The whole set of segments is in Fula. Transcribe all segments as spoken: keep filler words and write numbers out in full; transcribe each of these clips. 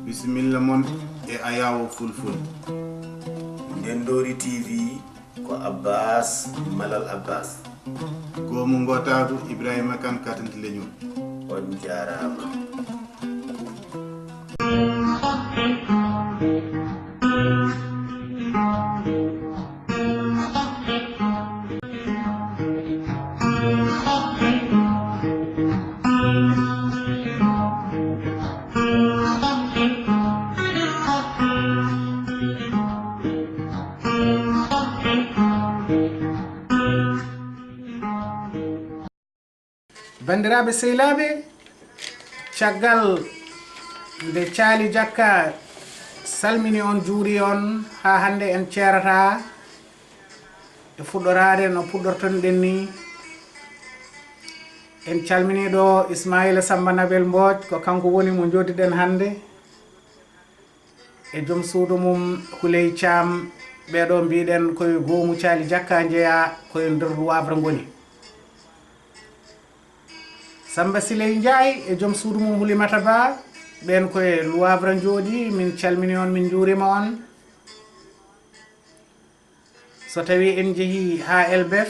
Bisimilla mon e Ayawo Fulful. Ndendoori T V ko Abbas Malal Abbas. Goomu Ngootaagu Ibrahima Kan Katanti Leñol. On jaaraama. Banndiraaɓe sehilaaɓe, caggal nde Caali Jakka salmini on, juuri on, haa hannde en ceerata e fuɗɗoraade no puɗɗorton-ɗen ni. En calminii ɗo Ismaila Samba Nabel Mbooj, ko kanko woni mo njoddiɗen hannde. E joom suudu mum Huley Caam, ɓeeɗo mbiɗen koye goomu Caali Jakka njeyaa, koye nder Luwavre ngoni. Samba Siley Njaay e joom suudu mum Hulimata Ba, ɓeen koye Luwavre njooɗi, min calmini on, min njuurima on. So tawi en njehi haa Elbef,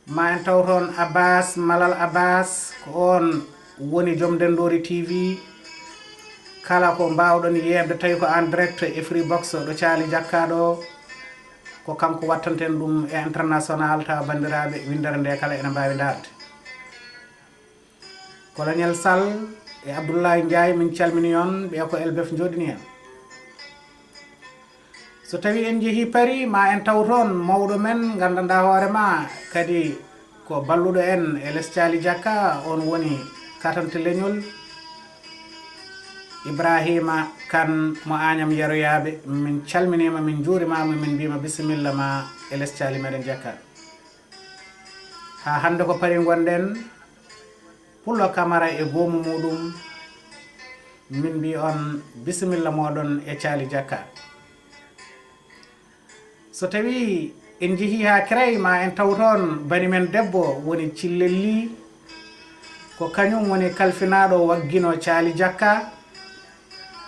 ma en taw toon Abbas Malal Abbas, ko on woni joom Ndendoori T V. Kala ko mbaawɗon yeeɓde, tawi ko en direct e Freebox ɗo Caali Jakka ɗo, ko kanko wattanten ɗum e international, tawa banndiraaɓe winndere nde kala ene mbaawi ndaarde. Colonel Sall e Abdoulaye Ndiaye, min calmini on, ɓe ko Elbef njooɗini en. So tawi en njehi Paris, ma en taw toon mawɗo men, nganndanɗaa hoore ma, kadi ko balluɗo en e les Caali Jakka, on woni Katante Leñol, Ibrahima Kan mo Añam Yeroyaaɓe. Min calminiima, min njuurimaama, min mbiima bisimilla ma e les Caali meɗen Jakka. Haa hannde ko Paris ngonɗen, Pullo Kamara e goomu muuɗum, min mbii on bisimilla mooɗon e Caali Jakka. So tawi en njehii haa Kirey, ma en taw toon bani men debbo woni Cillelli, ko kañum woni kalfinaaɗo waggino Caali Jakka.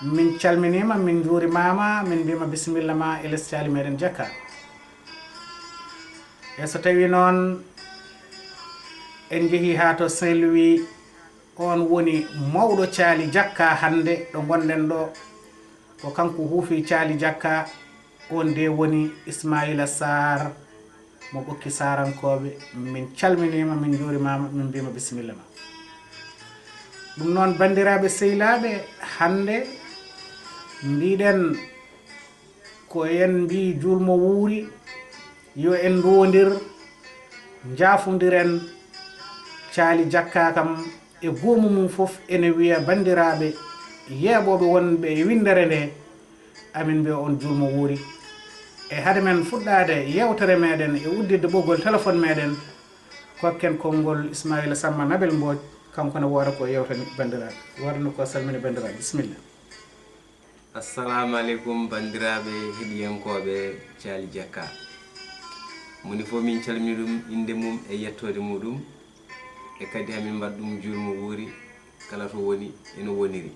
Min calminiima, min njuurimaama, min mbiima bisimilla ma e les Caali meɗen Jakka. E so tawi noon en njehii haa to Saint-Louis, on woni mawɗo Caali Jakka hannde ɗo ngonɗen ɗo, ko kanko huufi Caali Jakka, on de woni Ismaila Sarr mo Ɓokki Saarankooɓe. Min calminiima, min njuurimaama, min mbiima bisimilla ma. Ɗum noon, banndiraaɓe sehilaaɓe, hannde mbiɗen ko en mbii juulmo wuuri, yo en nduwondir, njaafondiren. Caali Jakka kam e goomu mum fof ene wiya banndiraaɓe yeeɓooɓe wonɓe e winndere nde, amin mbiya on juulmo wuuri. E hade men fuɗɗaade yeewtere meɗen e udditde ɓoggol téléphone meɗen, kokken konngol Ismaila Samba Nabel Mbooj, kanko ne wooda ko yewtani banndiraaɓe, wooda no ko salmini banndiraaɓe. Bisimilla. Assalamu aleykum, banndiraaɓe heɗiyankooɓe Caali Jakka. Moni fof min calmini ɗum innde mum e yettoode muɗum, e kadi hamin mbaɗa ɗum juulmo wuuri kala to woni eno woniri.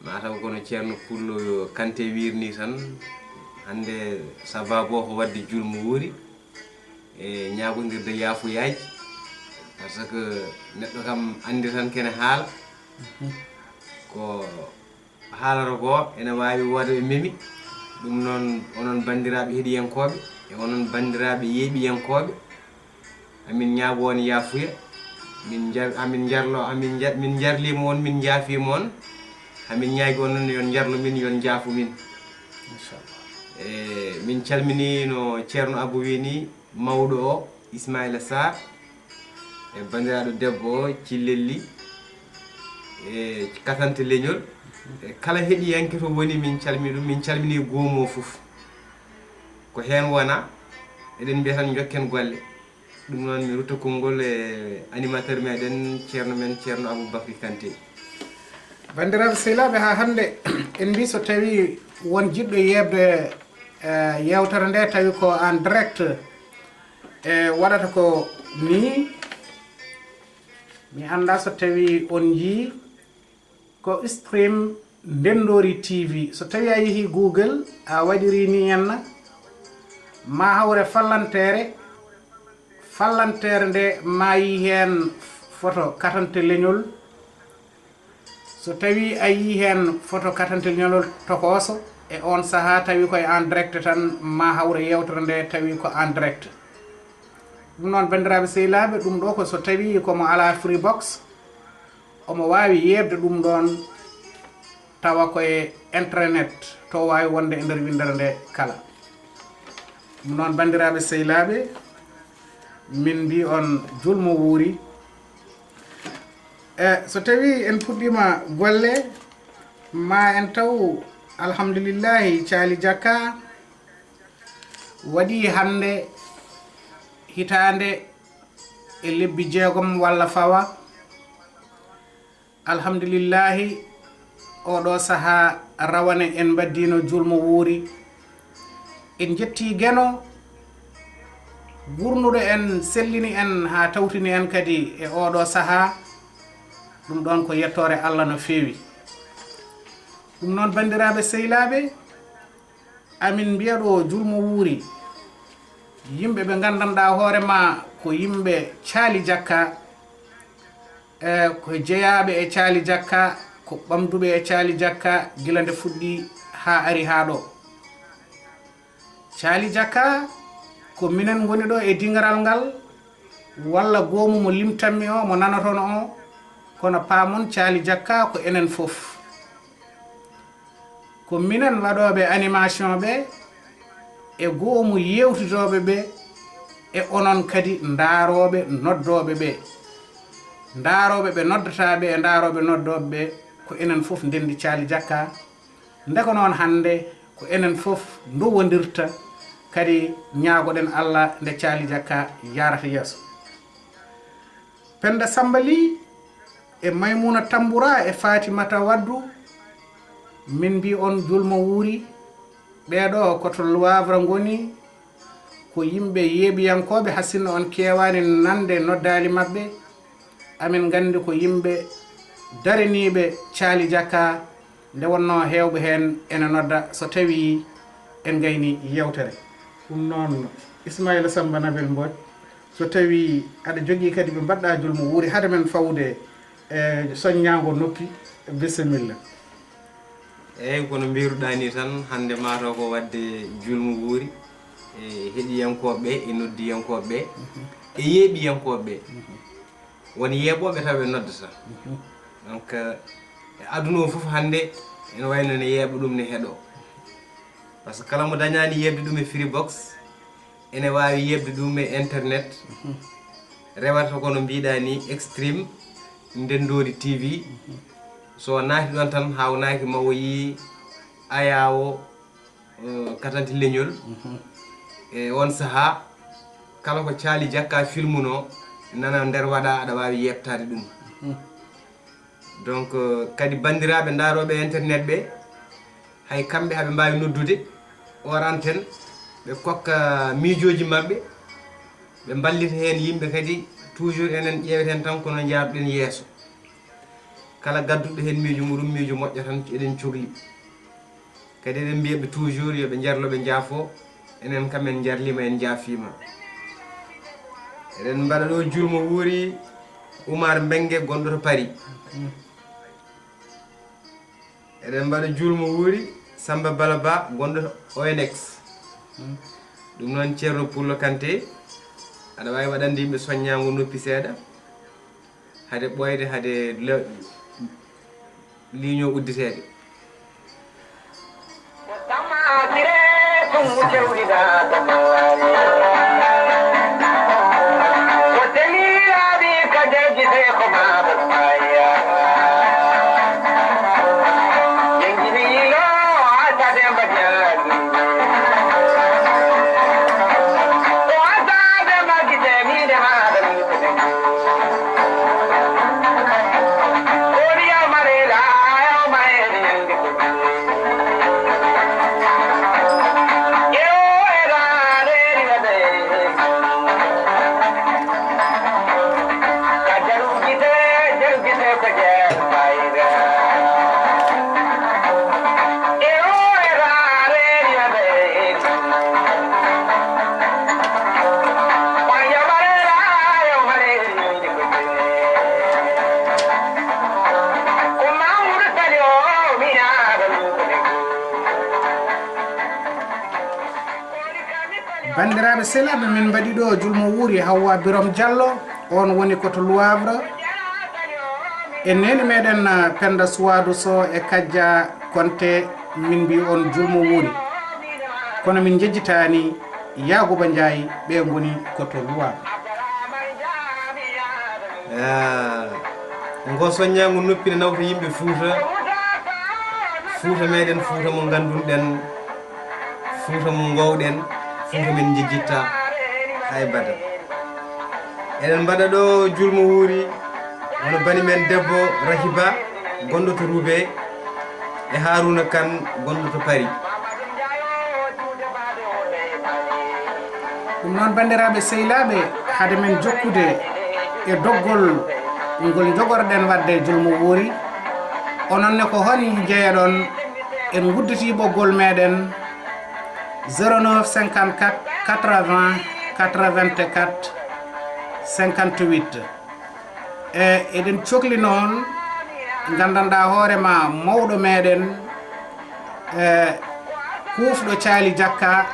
Ma taw kono Ceerno Pullo Kante wiirni tan, hannde sababu o ko waɗde juulmo wuuri e ñaagondirde yaafuyaaji, par ce que neɗɗo kam anndi tan kene haala, ko haalata ko ene waawi wooda ɓe memi. Ɗum noon, onon banndiraaɓe heɗiyankooɓe e onon banndiraaɓe yeeɓiyankooɓe, amin ñaago on yaafuya, min njar-, amin njarlo, amin njar-, min njarliima on, min njaafiima on, amin ñaagi on noon yo on njarlo min, yo on njaafu min. Machallah. E, min calminiino Ceerno Abou wiini, mawɗo o, Ismaila Sarr, e banndiraaɗo debbo o, Cillelli, e Katante Leñol, e kala heɗiyanke to woni, min calmini ɗum, min calmini goomu o fof. Ko heen wona, eɗen mbiya tan njokken golle. Ɗum noon, mi rutta konngol e animateur meɗen, ceerno men, Ceerno Aboubacry Kanté. Banndiraaɓe sehilaaɓe, haa hannde en mbii so tawii won jiɗɗo yeeɓde, eh, yeewtere nde, tawi ko en direct, e waɗata ko nii, mi anndaa so tawii on njii. Ko stream Ndenndori T V. So tawii a yehii Google, a waɗirii nii henna, ma hawre fallanteere, fallanteere nde ma yii heen photo katante leñol. So tawii a yii heen photo katante leñol tokooso, e oon sahaa tawi ko e en direct tan, ma hawre yeewtere nde tawi ko en direct. Ɗum noon, banndiraaɓe sehilaaɓe, ɗum ɗo ko so tawii ko mo alaa Freebox, omo waawi yeeɓde ɗum ɗoon tawa ko e internet to waawi wonde e nder winndere nde kala. Ɗum noon, banndiraaɓe sehilaaɓe, min mbii on julmo wuuri. E so tawii en puɗɗiima golle, ma en taw, alhamdulillahi, Caali Jakka waɗii hannde hitaande e lebbi jeegom walla fawa. Alhamdulillahi, oɗo sahaa rawane en mbaɗdiino julmo wuuri. En njettii Geno, gurnuɗo en, sellini en haa tawtini en kadi e oɗo sahaa. Ɗum ɗoon ko yettoore Allah no feewi. Ɗum noon, banndiraaɓe sehilaaɓe, amin mbiya ɗo julmo wuuri, yimɓe ɓe nganndanɗaa hoore ma ko yimɓe Caali Jakka, e ko jeyaaɓe e Caali Jakka, ko ɓamduɓe e Caali Jakka gila nde fuɗɗi haa ari haa ɗo. Caali Jakka ko minen ngoni ɗo e dingaral ngal, walla goomu mo limtanmi o, mo nanoton o, kono paamon Caali Jakka ko enen fof. Ko minen waɗooɓe animation ɓe e goomu yeewtidooɓe ɓe e onon kadi ndaarooɓe noddooɓe ɓe. Ndaarooɓe ɓe noddataa ɓe e ndaarooɓe noddooɓe ɓe ko enen fof ndenndi Caali Jakka. Nde ko noon hannde ko enen fof ndowondirta kadi ñaagoɗen Allah nde Caali Jakka yaarata yeeso. Penda Samba Ly e Maymuna Tambura e Fatimata Waddu, min mbii on julmo wuuri. Ɓee ɗoo ko to Le Havre ngoni, ko yimɓe yeeɓiyankooɓe, haa sinno on keewaani nande noddaali maɓɓe. Amin nganndi ko yimɓe daraniiɓe Caali Jakka, nde wonnoo heewɓe heen ene nodda so tawii en ngayni yeewtere. Ɗum noon, Ismaila Samba Nabel Mbodj, so tawii aɗa jogii kadi ɓe mbaɗɗaa julmo wuuri, hade men fawde e soññaango noppi, bisimilla. Eey, kono mbiruɗaa ni tan, hannde maa taw ko waɗde julmo wuuri, e heɗiyankooɓe ɓe, e noddiyankooɓe ɓe, e yeeɓiyankooɓe ɓe. Won yeeɓooɓe taw ɓe noddata. Donc, e aduna o fof hannde, ene wayno ne yeeɓa ɗum, ne heɗoo. Par ce que kala mo dañaani yeeɓde ɗum e Freebox, ene waawi yeeɓde ɗum e internet. Rewata ko no mbiɗaa ni, Extreme Ndenndori T V. So naati ɗoon tan, haawnaaki ma o yii ayaawo, eh, katante leñol. E on sahaa, kala ko Caali Jakka filmunoo, nana nder waɗa, aɗa waawi yeeɓtaade ɗum. Donc, eh, kadi banndiraaɓe ndaarooɓe internet ɓe, hay kamɓe haɓe mbaawi noddude hors antenne, ɓe kokka miijooji maɓɓe, ɓe mballita heen yimɓe kadi. Toujours enen ƴeeweten tan kono njaarɗen yeeso. Kala gadduɗo heen miijo muɗum, miijo moƴƴo tan, eɗen cogli. Kadi eɗen mbiya ɓe toujours yo ɓe njarlo, ɓe njaafo. Enen kam en njarliima, en njaafiima. Eɗen mbaɗa ɗo julmo wuuri Oumar Mbengue gonɗo to Paris. Eɗen mbaɗa julmo wuuri Samba Bala Ba gonɗo to O N X. Ɗum noon Ceerno Pullo Kanté, aɗa waawi waɗande yimɓe soññaango noppi seeɗa. Hade ɓooyde, hade le-, liiño udditeede. Banndiraaɓe sehilaaɓe, min mbaɗi ɗo Julmo Wuuri, Hawwa Birom Diallo, on woni ko to Loivre. E neeni meɗen, ah, Penda Suwaadu Sow e Kajja Konte, min mbi on Julmo Wuuri. Kono min njejjitaani Yaaguba Njaay, ɓe ngoni ko to Loivre. Ah, ngo soññaango noppi ne nawta yimɓe Fuuta. Fuuta meɗen, Fuuta mo ngandunɗen, Fuuta mo ngowɗen, Fuuta min njejjitta hay bada. Eɗen mbaɗa ɗo Julmo Wuuri, wano bani men debbo Rahiba, gonɗo to Ruube, e Haruna Kan, gonɗo to Paris. Ɗum noon, banndiraaɓe sehilaaɓe, hade men jokkude e doggol ngol njogorɗen waɗde Julmo Wuuri, onon ne ko hon njeyaɗon, en ngudditii ɓoggol meɗen, zéro neuf cinquante-quatre quatre-vingts quatre-vingt-quatre cinquante-huit. E eɗen cokli noon, nganndanɗaa hoore ma, mawɗo meɗen, e kuufɗo Caali Jakka,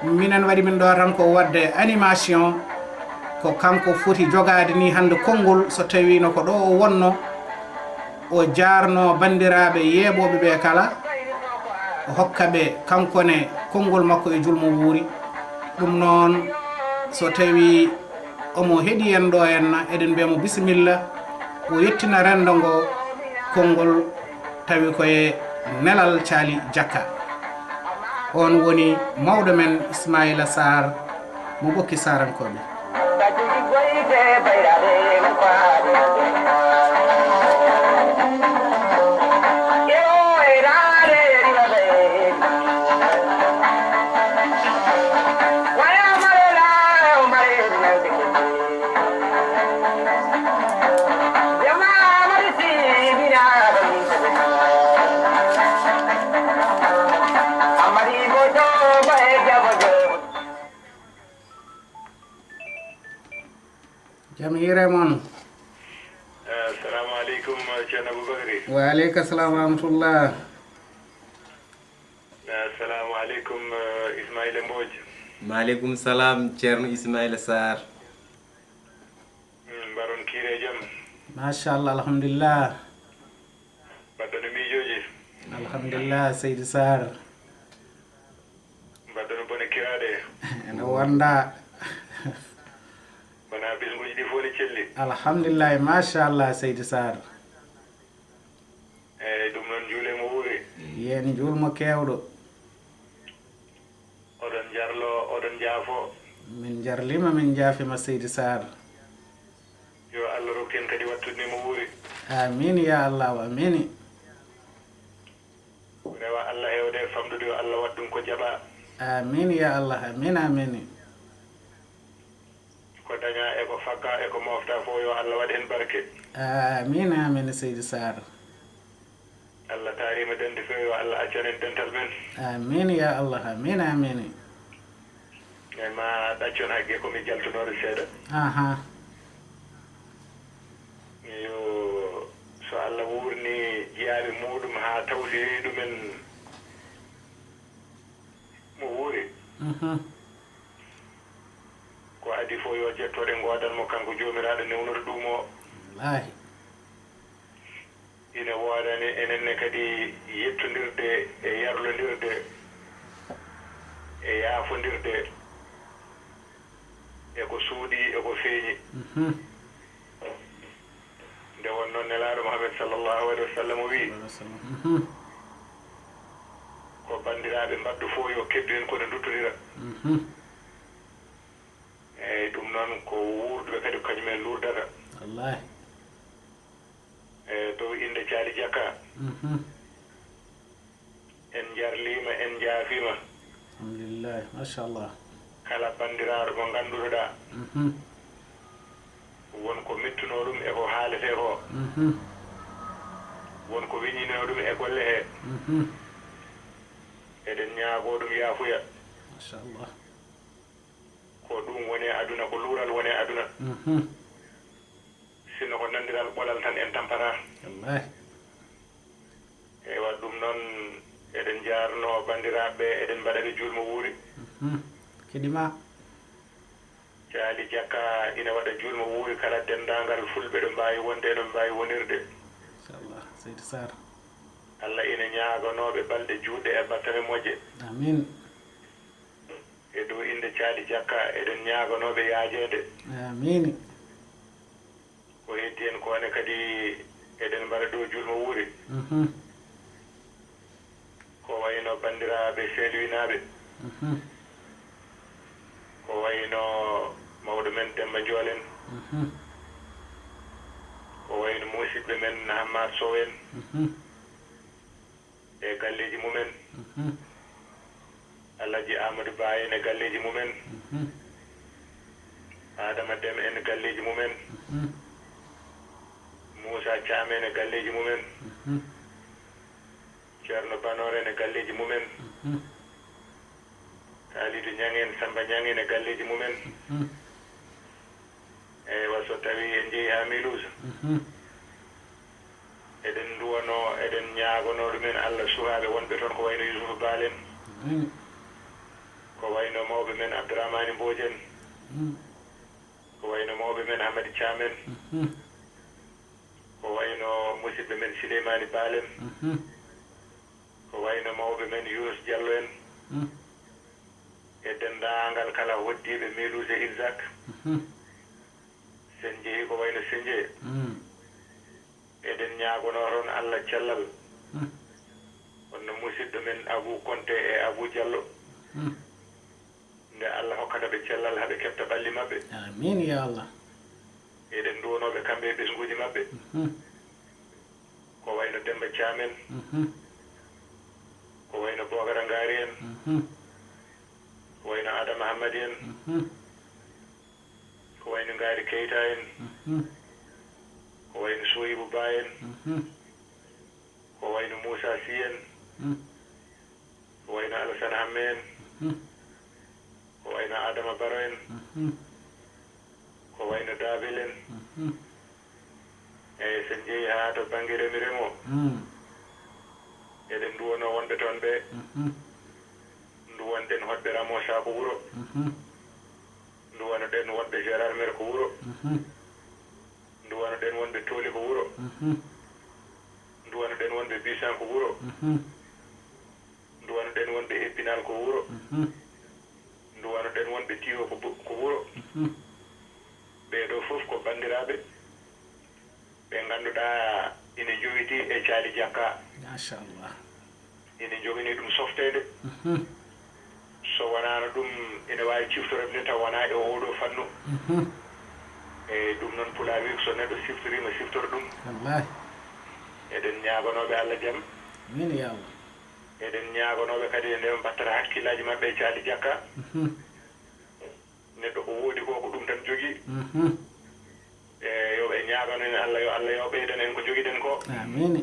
minen waɗi min ɗo tan ko waɗde animation, ko kanko foti jogaade ni hannde konngol, so tawiino ko ɗo o wonno, o jaarno banndiraaɓe yeeɓooɓe ɓe kala, o hokka ɓe kanko ne konngol makko e Julmo Wuuri. Ɗum noon, so tawi omo heɗi en ɗo henna, eɗen mbiya mo bisimilla, o yettina renndo ngo konngol, tawi ko e nelal Caali Jakka. On woni mawɗo men Ismaila Sarr mo Ɓokki Sarankooɓe. Jam hiire mon. Assalamu aleykum, Ceerno Aboubacry. Wa aleyka salam wa rahmatullah. Assalamu aleykum, eh, Ismaila Mbodj. Maaleykum salam, Ceerno Ismaila Sarr. Mm, mbaɗon kiire jam. Machallah, alhamdulillah. Mbaɗɗon e miijooji. Alhamdulillah, Seydi Sarr. Mbaɗɗon e bone kiraaɗe. Ene wonda. Wona bisnguuji ɗi fof ne celli. Alhamdulillah, machallah, Seydi Sarr. Eyyi, ɗum noon, njuule mo wuuri. Yen njuul mo keewɗo. Oɗon njarlo, oɗon njaafo. Min njarlima, min njaafima, Seydi Sarr. Yo Allah rokku en kadi wattude mo wuuri. Amin ya Allah, amini. Rewa Allah hewde e famɗude, yo Allah waɗ ɗum ko jaɓa. Amin ya Allah, amin, amini. Ko daña e ko fakka e ko mofta fof, yo Allah waɗ hen barke. Amin, amin, Seydi Sarr. Allah taarima dande fof, yo Allah accan en dental men. Amin ya Allah, amin, amin. E ma ɗaccon haqqe ko mi jaltunooɗo seeɗa. Aha. Yo, so Allah wuurni jiyaaɓe muɗum haa tawtiri ɗumen mo wuuri. Mhm. Ko adii fof yo jettoɗe ngoodan mo, kanko Joomiraaɗo newnoto ɗum o. Wallaahi. Ina woodani enen ne kadi yettondirde e yarlondirde e yaafondirde e ko suuɗi e ko feeñi. Mhm. Nde wonnoo Nelaaɗo Muhammad sallallahu alaihi wasallam o wi'i, mhm, ko banndiraaɓe mbaɗdu fof yo keddu heen kono nduttondira. Mhm. Eeyi, ɗum noon ko wuurduɓe kadi ko kañum en luurdata. Wallaahi. E dow innde Caali Jakka. Mhm. En njarliima, en njaafiima. Alhamdulillahi, machallah. Kala banndiraaɗo mo ngannduɗaa, mhm, won ko mettunoo ɗum e ko haaletee ko. Mhm. Won ko weñinoo ɗum e golle he. Mhm. Eɗen ñaagoo ɗum yaafuya. Machallah. Ko ɗum woni aduna, ko luural woni aduna. Mhm. Sinno ko nanndiral ɓolal tan en tampata. Wallaahi. Eywa, ɗum noon, eɗen njaarno banndiraaɓe, eɗen mbaɗa ɓe juulmo wuuri. Mhm. Kadi ma. Caali Jakka ina waɗa juulmo wuuri kala denndaangal fulɓe ɗo mbaawi wonde e no mbaawi wonirde. Inchallah, Seydi Sarr. Allah ina ñaagonooɓe balɗe juutɗe e battane moƴƴe. Amin. E dow innde Caali Jakka, eɗen ñaagonooɓe yaajeende. Amin. Ko heddi en ko ne kadi eɗen mbaɗa ɗo juulmo wuuri. Mhm. Ko wayno banndiraaɓe Saint-Louis naaɓe. Mhm. Ko wayno mawɗo men Demba Jool en. Mhm. Ko wayno musidɓe men Hammat Sow en. Mhm. E galleeji mumen. Mhm. Alhaji Amadou Ba en e galleeji mumen. Mhm. Adama Dem en e galleeji mumen. Mhm. Moussa Thiam en e galleeji mumen. Mhm. Ceerno Banor en e galleeji mumen. Mhm. Kalidou Niang en, Samba Niang en e galleeji mumen. Mhm. Eywa, so tawii en njehii haa Mulhouse, mhm, eɗen nduwanoo, eɗen ñaagonoo ɗumen Allah, sukaaɓe wonɓe toon, ko wayno Yusufu Baal en, mhm, ko wayno mawɓe men Abdourahmani Mbodj en, mhm, ko wayno mawɓe men Hamadi Thiam en, mhm, ko wayno musidɓe men Sileymani Baal en, mhm, ko wayno mawɓe men Yunus Diallo en, mhm, e denndaangal kala hoɗdiiɓe Mulhouse e Ilzac. Mhm. Sen njehii ko wayno Senjee. Mhm. Eɗen ñaagonoo toon Allah cellal. Mhm. Wonno musidɗo men Abou Konte e Abou Diallo. Mhm. Nde Allah hokkata ɓe cellal, haa ɓe keɓta ɓalli maɓɓe. Amin, ya Allah. Eɗen nduwanoo ɓe kamɓe e ɓesnguuji maɓɓe. Mhm. Ko wayno Demba Thiam en. Mhm. Ko wayno Bokara Ngaari en. Mhm. Ko wayno Adama Hammadi en. Mhm. Ko wayno Ngaari Keyta en. Mhm. Ko wayno Soyibu Ba en. Mhm. Ko wayno Moussa Sy en. Mhm. Ko wayno Alassane Hamme en. Mhm. Ko wayno Adama Baro en. Mhm. Ko wayno Dabel en. Mhm. Eyi, so en njehii haa to bannge remi remo, mhm, eɗen nduwanoo wonɓe toon ɓe. Mhm. Nduwanɗen hoɗɓe Ramo Sako Wuro. Mhm. Nduwanoɗen wonɓe Gérard Mer ko Wuro. Mhm. Nduwanoɗen wonɓe Tooli ko Wuro. Mhm. Nduwanoɗen wonɓe Bisan ko Wuro. Mhm. Nduwanoɗen wonɓe Épinal ko Wuro. Mhm. Nduwanoɗen wonɓe Tiwo ko bu-, ko Wuro. Mhm. Ɓee ɗoo fof ko banndiraaɓe ɓe ngannduɗaa ina njowitii e Caali Jakka. Machallah. Ina njoganii ɗum softeede. Mhm. So wonaano ɗum, ina waawi ciftoreede nde taw wonaa e oo ɗoo fannu. Mhm. Eyi, ɗum noon Pulaar wii ko so neɗɗo siftoriima, siftora ɗum. Wallahi. Eɗen ñaagonooɓe Allah jam. Amin ya Allah. Eɗen ñaagonooɓe kadi nde ɓe mbattata hakkillaaji maɓɓe e Caali Jakka. Mhm. Neɗɗo ko woodi ko, ko ɗum tan jogii. Mhm. E yo ɓe ñaagano en Allah, yo Allah yo ɓeydan en ko njogiɗen ko. Amin.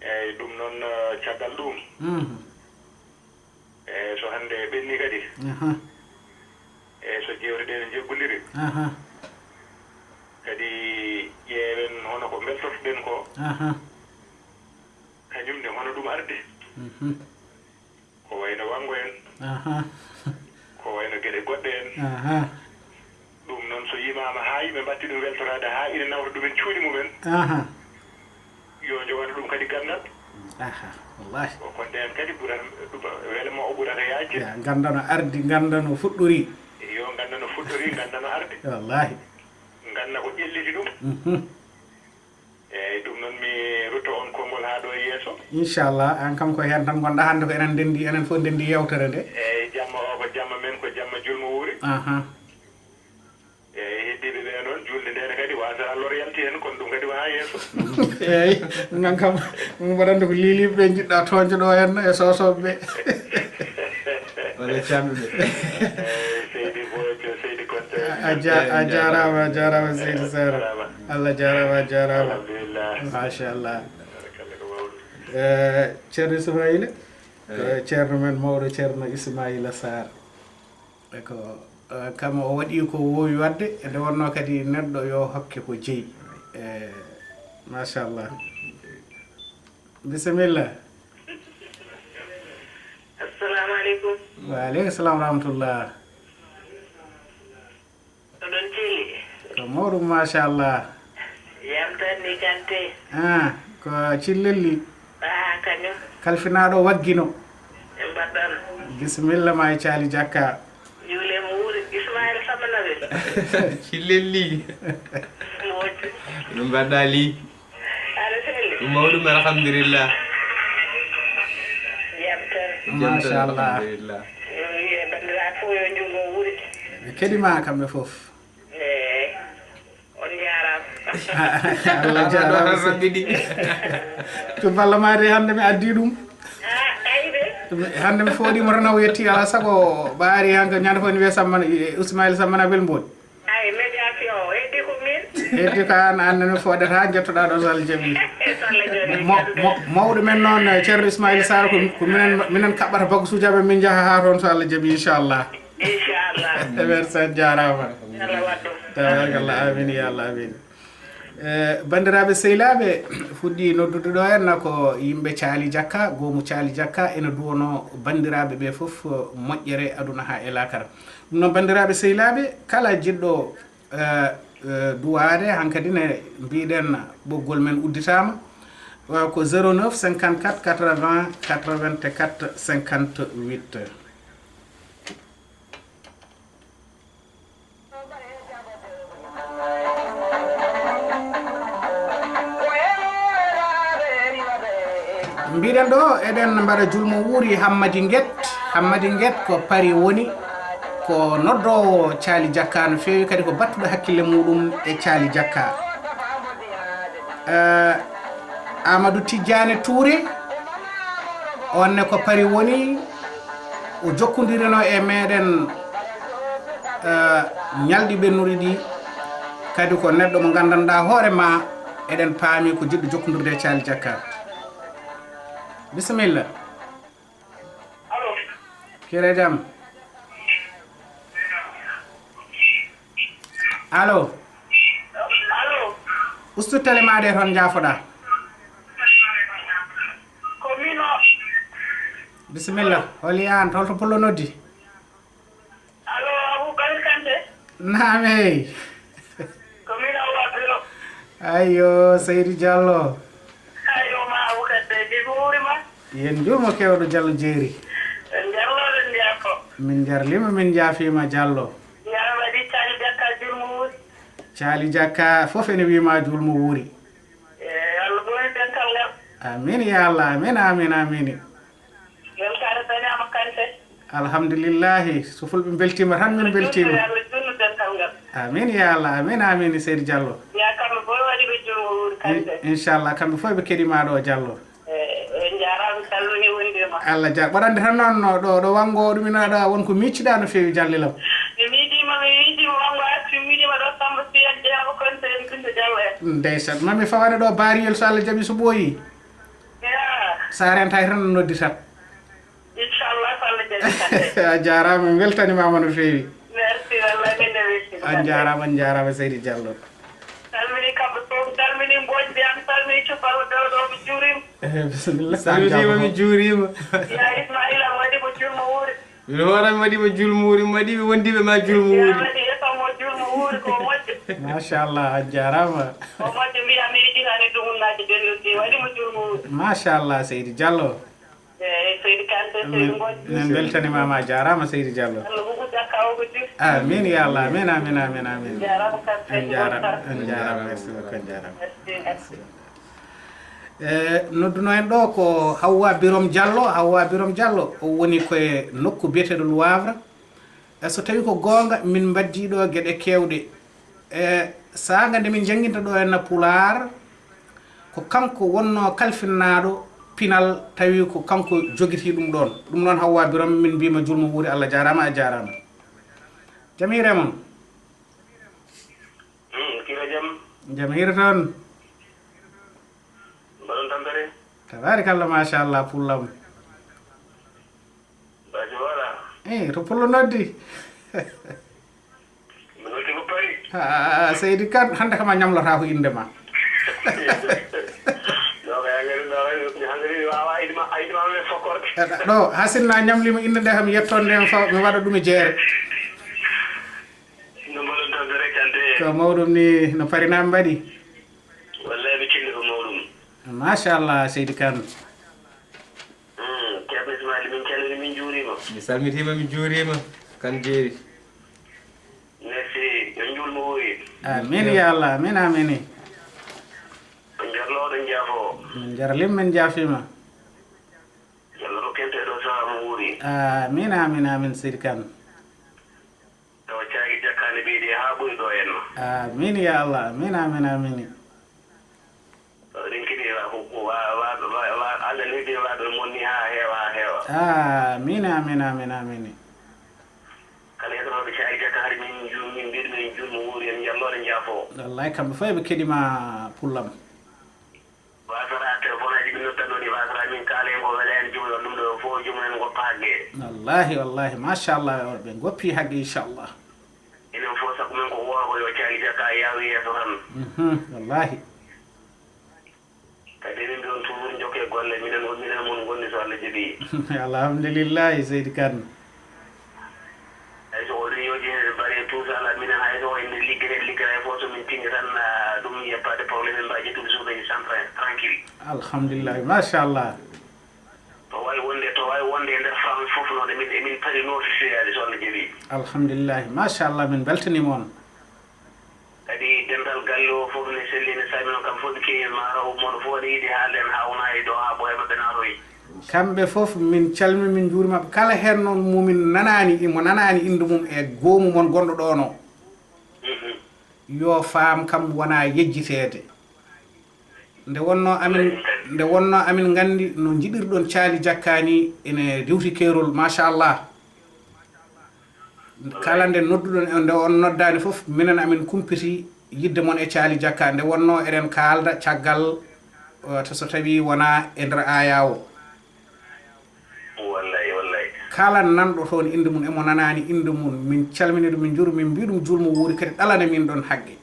Eyi, ɗum noon, eh, caggal ɗum. Mhm. Eyi, so hannde ɓenni kadi. Aha. Eyi, so jeewte ɗe ne njeggondiri. Aha. Kadi ƴeewen hono ko mbeltotoɗen ko. Aha. Kañum ne hono ɗum ardi. Mhm. Ko wayno wanngo en. Aha. Ko wayno geɗe goɗɗe en. Aha. Ɗum noon so yimaama haa yimɓe mbatti ɗum weltoraade haa ina nawta ɗumen cuuɗi mumen. Aha. Yo jogano ɗum kadi ganndal. Aha, wallahi. O konde en kadi ɓurata, ɗum, wele mo o ɓurata yaajde. Ya, ganndano ardi, ganndano fuɗɗori. Yo ganndano fuɗɗori, ganndano ardi. Wallahi. Ngannda ko ƴelliti ɗum. Mhm. Eyi, ɗum noon mi rutto on konngol haa ɗo e yeeso. Inchallah, aan kam ko heen tan ngonɗaa hannde ko enen ndenndi, enen fof ndenndi yeewtere nde. Eyi, jamma o ko jamma men, ko jamma julmo wuuri. Aha. Eyi, heddiiɓe ɓe noon, juulde nde ne kadi waasa lor yalti heen, kono ɗum kadi wona yeeso. Eyi, nan kam, mbaɗande ko liiliiɓe ɓe njiɗɗaa toñde ɗo henna e soosooɓe ɓe. Walla canɗude. Eyi, Seydi Bojo, Seydi Konte. A ja-, a jaaraama, a jaaraama, Seydi Sarr. Jaaraama. Allah jaaraama, a jaaraama. Alhamdulillah. Machallah. Barakallah, ko mawɗum. Eh, Ceerno Ismaila, ko Ceerno men mawɗo, Ceerno Ismaila Sarr. E ko, eh, kam o waɗi ko woowi waɗde, nde wonnoo kadi neɗɗo yo hokke ko jeyi. Eh, machallah. Bisimilla. Assalamu aleykum. Wa aleykum salam wa rahmatullah. Oɗon celi? Ko mawɗum, machallah. Yam tan ni Kante? Ah, ko Cillelli. Ah, kañum. Kalfinaaɗo Waggino. En mbaɗɗon? Bisimilla ma e Caali Jakka. Juule mo wuuri Ismaila Samanaɓe. Cillelli. Moƴƴi. Ɗum mbaɗɗa li? Aɗa selli? Ɗum mawɗum, alhamdulillah. Jam tan. Jam tan, machallah. Alhamdulillah. Yo wiye banndiraaɓe fof yo junngo wuuri. Ɓe keɗima kamɓe fof. Eey. On njaaraama. Allah jaaraama. Ɗo tan raggiɗi. To balla ma de hannde mi addi ɗum. Ah, ayi de. Hannde mi fooɗima tan o yetti ala sago ɓaari han ko ñande fof ne wiye Sammana, Ismaila Sammana Belmboɗi. Ay, médiation o, heddi ko min. Heddi ko an, an nene fooɗata, jettoɗaa ɗo so Allah jaɓi. So Allah jaɓi, mo, mo, mawɗo men noon, eh, Ceerno Ismaila Sarr, ko, ko minen, minen kaɓɓata bagusuuji amen, min njaha haa toon so Allah jaɓi, inchallah. Inchallah. E merci, a jaaraama. Allah waɗ ɗum. Tabarakallah, amin ya Allah, amin. Eh, banndiraaɓe sehilaaɓe, fuɗɗi noddude ɗo henna ko yimɓe Caali Jakka, goomu Caali Jakka, ene duwono banndiraaɓe ɓe fof moƴƴere aduna haa e laakara. Ɗum noon, banndiraaɓe sehilaaɓe, kala jiɗɗo, eh, eh, duwaade, hankadi ne mbiɗen ɓoggol men udditaama, eh, ko zéro neuf cinquante-quatre quatre-vingts quatre-vingt-quatre cinquante-huit. Mbiɗen ɗo, eɗen mbaɗa julmo wuuri Hammadi Nget. Hammadi Nget ko Paris woni, ko noddoowo Caali Jakka no feewi, kadi ko battuɗo hakkille muɗum e Caali Jakka. Eh, Amadou Tidiane Touré, on ne ko Paris woni, o jokkondirino e meɗen, eh, ñalɗi ɓennuɗi ɗi, kadi ko neɗɗo mo nganndanɗaa hoore ma, eɗen paami ko jiɗɗo jokkondirde e Caali Jakka. Bisimilla. Allo. Kire jam. Allo. Allo. Ustu télé ma de toon njaafoɗaa. Ko min o. Bisimilla. Holi an, holto pullo noddi? Allo, Abou Bakar Kanté. Naam, hey. Ko min o Abdou. Ayyo, Seydi Diallo. Ayyo, ma Abou Kanté, mi wuuri ma. Yen juumo kewɗo Diallo jeeri. En Diallo, en Diallo. Min jarlima, min jaafiima Diallo. Yalla waɗi Caali Jakka julmo wuuri. Caali Jakka fof ene wiima julmo wuuri. Eh, Allah ɓooyi dental ngal. Amin ya Allah, amin, amin, amin. Weltaare dañaama Kanté. Alhamdulillahi, so fulɓe mbeltiima tan min mbeltiima. Allah junnu dental ngal. Amin ya Allah, amin, amin, Seydi Diallo. Ya kamɓe fof waɗi ɓe julmo wuuri Kanté. In-, inchallah, kamɓe fof ɓe keɗiima ɗo Diallo. Eh, en njaaraama, calminii wondiima. Allah ja-, waɗande tan noon no ɗo, ɗo wanngo ɗum ina waɗa won ko miicciɗaa no feewi Diallo Lam. Mi miijiima, mi miijiima wanngo arti, mi miijiima ɗo Samba Sy en, Jeyaaba Konte en, Binta Diallo en. Ndeysaan, mami fawane ɗo Bariyel so Allah jaɓi so ɓooyi. Ya. So a rentaaki tan nodditat. Inchallah, so Allah jaɓi Kanté. A jaaraama, mi weltanimaama no feewi. Merci, wallay min ne weltima. On jaaraama, on jaaraama Seydi Diallo. Salmini kamɓe fof, salmini Mbodj Mbiyan, salmini Cuballo Dewɗo, mi juurima. Eh, bisimilla. Salminiima, mi juurima. Ya Ismaila, mi waɗi mo julmo wuuri. Min hoore mi waɗi mo julmo wuuri, mi waɗi ɓe wondiiɓe ma julmo wuuri. Ya waɗi e fammo julmo wuuri, ko moƴƴo. Machallah, a jaaraama. Ko moƴƴo, mbiya mi yiɗi hannde dumunnaaji ɓennude, waɗi mo julmo wuuri. Machallah, Seydi Diallo. Eeyi, Seydi Kanté, Seydi Mbodj. Min mbeltaniima ma, a jaaraama Seydi Diallo. Allah huɓu jakka o ko juuti. Amin ya Allah, amin, amin, amin, amin. Jaaraama Kanté. On jaaraama, on jaaraama, merci beaucoup, on jaaraama. Merci, merci. E, nodduno en ɗo ko Hawwa Birom Diallo. Hawwa Birom Diallo, o woni ko e nokku biyeteeɗo Le Havre. E so tawi ko goonga, min mbaddii ɗo geɗe keewɗe. E saanga nde min njannginta ɗo henna Pulaar, ko kanko wonnoo kalfinnaaɗo pinal, tawi ko kanko jogitii ɗum ɗoon. Ɗum noon Hawwa Birom, min mbiima julmo wuuri, Allah jaaraama, a jaaraama. Jam hiire mon? Hmm, kira jam. Jam hiire toon. Mbaɗon tampere? Tabaarikalla, machallah, pullam. Baaji wala. Eh, to pullo noddi. Mi noddi ko Paris. Ah, Seydi Kan, hannde kam a ñamlotaako innde ma. Ɗo ko yagare Hannde mi waawaa yiɗi ma, a yiɗi ma men fokkorde. Ɗo, hasinna ñamlima innde nde kam yettonde en faw, mi waɗa ɗum e jeere. No mbaɗon tan, Sere Kante? Ko mawɗum ni, no parinaɓe mbaɗi? Wallay, ɓe celli ko mawɗum. Machallah, Seydi Kane. Hmm, Ceerno Ismail, min calmini, min juurima. Mi salmitima, mi juurima, Kane Jeeri. Merci, yo njuulmo wuuri. Amin ya Allah, amin, amin. On jarlo, oɗon jaafo. Min jarlim, min jaafima. Yo Allah rokku en ɗo sahaa mo wuuri. Amin, amin, amin, Seydi Kane. Tawa caagi jakkaani ɓeydi haa ɓuri ɗo henno. Amin ya Allah, amin, amin, amin. Eɗen keɗi wa-, wa-, wa-, wa-, wa-, Allah neɗɗi waɗo monni haa heewa, haa heewa. Amin, amin, amin, amin. Kala heɗotooɓe caagi jakkaani, min ju-, min mbiɗo, min juulmo wuuri, en jallo, en jaafo. Wallahi, kamɓe fof eɓe keɗima, pullam. Wasata téléphone aji min noddanno ɗi, wasata min kaala en ko wela en, joomum en ɗum ɗo fof, joomum en goppa hagge. Wallahi, wallahi, machallah, ɓe goppi hagge, inchallah. Enen fof sabu men ko wooro ko yo caagi jakka yaawi yeeso tan. Mhm, wallahi. Kadi emin mbiyon toujours jokke golle, minen, minen mon gonni so Allah jaɓi. Alhamdulillahi, Seydi Kane. Hay so o réunion ji heen bare tout ça là, minen hay so o ende liggere, liggere hay fof so min tinni tan, ah, ɗum il y a pas de problème, min mbawi ƴettude journée ji sans tra-, tranquille. Alhamdulillah, machallah. To wawi wonde, to wawi wonde e nder France fof noon, emin, emin pari notifiyaade so Allah jaɓi. Alhamdulillah, machallah, min beltanima on. Kadi dental galle o fof ne selli, ne salmino, kam fof ɓe keewi, ma raw mono fof ne yiɗi haalde en, haa wona e ɗo, haa ɓooya maɓɓe naatoyi. Kamɓe fof min calmi, min njuurima ɓe. Kala heen noon mumin nanaani, mo nanaani innde mum e goomu mon gonɗo ɗoon o, mhm, yo faam kam wona yejjiteede. Nde wonno amin, nde wonno amin nganndi no njiɗirɗon caali jakkaani ene diwti keerol, machallah. Kala nde nodduɗon, nde on noddaani fof, minen amin kumpiti yidde mon e caali jakka. Nde wonno eɗen kaalda caggal, eh, to so tawi wona e nder aya o. Wallay, wallay. Kala nanɗo toon innde mum, emo nanaani innde mum, min calmini ɗum, min njuuri, min mbii ɗum juulmo wuuri, kadi ɗalana min ɗon hagge.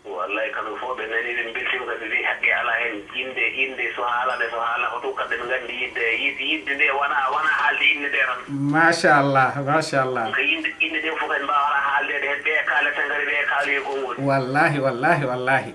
Wallay, kamɓe fof ɓe nani, ɓe mbeltima, kadi ɓe mbi haqqe alaa heen. Innde, innde so haalande, so haala ko tun, kamɓe ɓe nganndi yidde, yid-, yidde nde wona, wona haalde innde nde tan. Machallah, machallah. Ko innde, innde ɗe fof kadi mbaawata haaldeede heen, ɓe kaala tengari, ɓe kaala e konngol. Wallahi, wallahi, wallahi.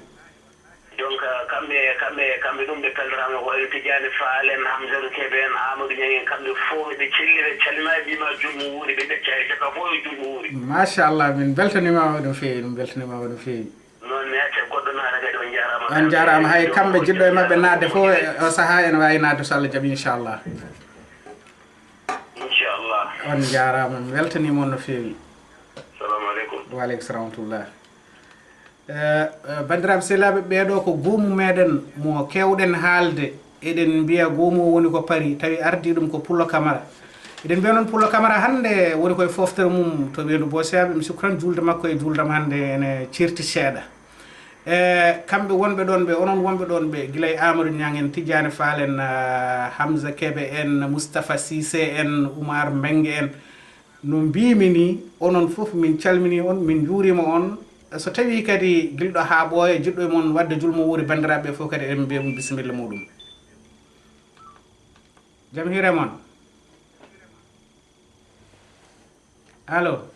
Donc, kamɓe, kamɓe, kamɓe ɗum ɓe peltoraama ko wayi no Tidiane Fall en, Hamsatou Kébé en, Amadou Niang en, kamɓe fof ɓe celli, ɓe calmina, ɓe mbiima juulmo wuuri, ɓe ɓe caari cakka fof yo juulmo wuuri. Machallah, min beltaniima on no feewi, min beltaniima on no feewi. Noon mi acca goɗɗo naata kadi, on njaaraama. On njaaraama, hay kamɓe jiɗɗo e maɓɓe naatde fof e o sahaa ene waawi naatde so Allah jaɓi, inchallah. Inchallah. On njaaraama, mi weltaniima on no feewi. Salamu aleykum. Wa aleykum salam wa rahmatullah. Eh, eh, banndiraaɓe sehilaaɓe, ɓeeɗo ko goomu meɗen mo keewɗen haalde. Eɗen mbiya goomu o woni ko Paris, tawi ardii ɗum ko Pullo Camara. Eɗen mbiya noon Pullo Camara hannde woni koye fooftere mum to Weendu Boosiyaaɓe. Mi sikku tan juulde makko e juuldam hannde ene ceerti seeɗa. E kamɓe wonɓe ɗoon ɓe, onon wonɓe ɗoon ɓe, gila e Amadou Niang en, Tidiane Fall en, ah, Hamza Kebe en, Moustapha Cissé en, Oumar Mbengue en, no mbiimi ni, onon fof min calmini on, min njuurima on. So tawi kadi gilɗo haa ɓooya, jiɗɗo e mon wadde julmo wuuri, banndiraaɓe fof kadi eɗen mbiya ɗum bisimilla muɗum. Jam hiire mon. Allo.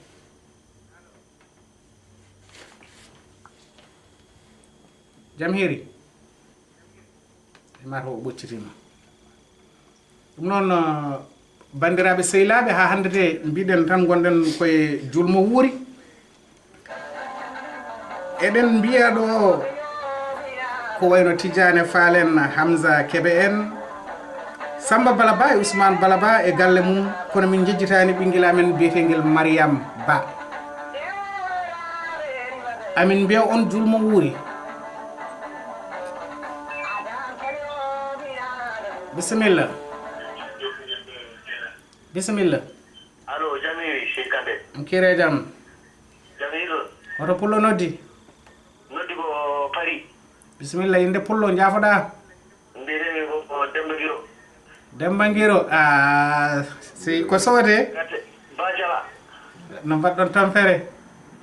Jam hiiri? E mataw o ɓoccitiima. Ɗum noon, uh, banndiraaɓe sehilaaɓe, haa hannde de mbiɗen tan ngonɗen koye julmo wuuri. Eɗen mbiya ɗo ko wayno Tidiane Fall en, Hamza Kebe en, Samba Balaba e Ousmane Balaba e galle mum, kono min njejjitaani ɓinngel amen biyeteengel Mariam Ba. Amin mbiya on julmo wuuri. Bisimilla. Bisimilla. Allo, jam hiiri, Seydi Kante. Kiire jam. Jam hiiri ɗon. Hoto pullo noddi? Noddi ko Paris. Bisimilla, innde pullo, njaafoɗaa? Mbiyetee ko, ko Demba Giro. Demba Giro, ah, si ko soode? Garte, Ba Jala. No mbaɗɗon tampere?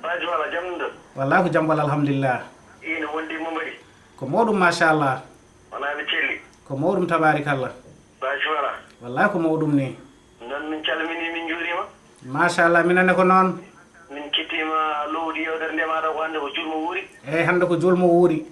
Ba Jala, jam ɗon? Wallaahi ko jam wala, alhamdulillah. Ina wondi mo mbaɗi? Ko mawɗum, machallah. Wonaa ɓe celli. Ko mawɗum, tabaarikalla. Basi wala. Wallahi ko mawɗum ni. Noon min calminii, min njuuriima. Machallah, minen ne ko noon. Min kettiima lowdi yeewtere nde maaɗa ko hannde ko julmo wuuri. Eeyi, hannde ko julmo wuuri.